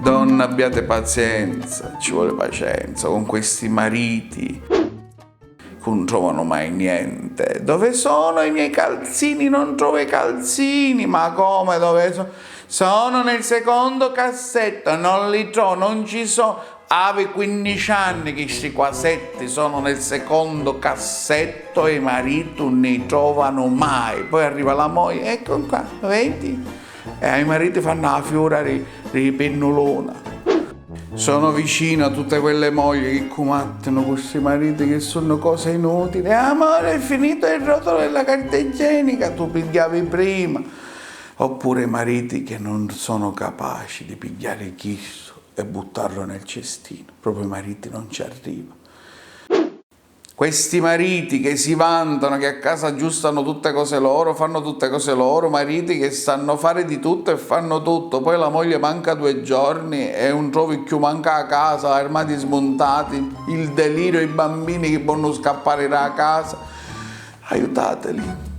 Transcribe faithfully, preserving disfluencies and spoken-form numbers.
Donna, abbiate pazienza, ci vuole pacienza con questi mariti che non trovano mai niente. Dove sono i miei calzini? Non trovo i calzini. Ma come, dove sono? Sono nel secondo cassetto, non li trovo, non ci sono. Havi quinnici anni che sti quasetti sono nel secondo cassetto e i mariti non li trovano mai. Poi arriva la moglie, ecco qua, vedi? E i mariti fanno la fiura di, di pinnuluna. Sono vicino a tutte quelle mogli che cumattano con sti mariti che sono cose inutili. Amore, è finito il rotolo della carta igienica, tu pigliavi prima. Oppure i mariti che non sono capaci di pigliare chisto e buttarlo nel cestino. Proprio i mariti non ci arriva. Questi mariti che si vantano che a casa aggiustano tutte cose loro, fanno tutte cose loro, mariti che sanno fare di tutto e fanno tutto, poi la moglie manca due giorni e non trovi più manca a casa, armadi smontati, il delirio, i bambini che vogliono scappare da casa. Aiutateli.